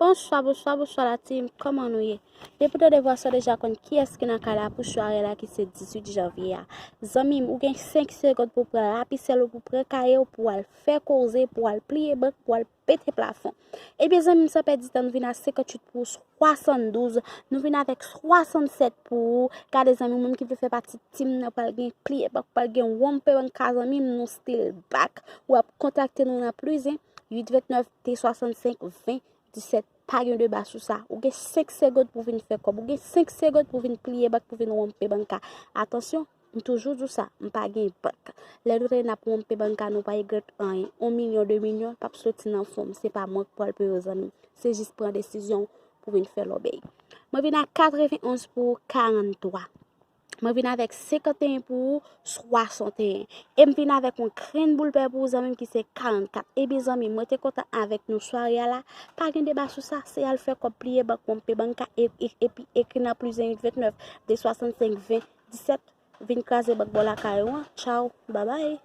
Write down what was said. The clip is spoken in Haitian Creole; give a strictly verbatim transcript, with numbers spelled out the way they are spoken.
Bonswa, bonswa, bonswa la team, kòman nou ye? Depi w tande vwa sa w deja konn kiyès ki nan kay la pou sware la ki se dizuit janvye a. Zanmi m, ou gen senk segond pou pran lapisèl ou, pou pran kaye w, pou w al fè koze, pou w al pliye bank, pou w al pete plafon. Ebyen zanmi m, san pèdi tan, nou vin a senkantuit pou swasanndouz, nou vin avèk swasannsèt pou ou. Gade zanmi, moun ki vle fè pati team nan, pral gen pliye bank, pral gen wonpe bank ka, zanmi m, nou still back. W ap kontakte nou nan plis en, uit vennèf, de swasannsenk, ven, disèt, pa gen deba sou sa. Ou gen senk segond pou vin fè kòb. Ou gen senk segond pou vin pliye bank, pou vin wonpe bank ka. Atansyon, m toujou di w sa, m pa gen bank. Lè nou tande n ap wonpe bank ka, nou pa regrèt anyen. On milyon, de milyon, p ap soti nan fon m. Se pa mwen k pral peye w, zanmi m. Se jis pran desizyon w pou vin fè lòbèy. Mwen vin a katrevenonz pou karannntwa. Mwen vin avèk senkanteyen pou swasanteyen. E m vin avèk yon grenn boul pè pou ou, zanmi m, ki se karannkat. Ebyen zanmi m, mwen te kontan avèk nou sware a la. Pa gen deba sou sa, se al fè kòb, pliye bank, wonpe bank ka, e, e, epi ekri nan plis en, uit vennèf, de swasannsenk, ven, disèt, vin kraze bank bò lakay ou an. Tchaw, babay.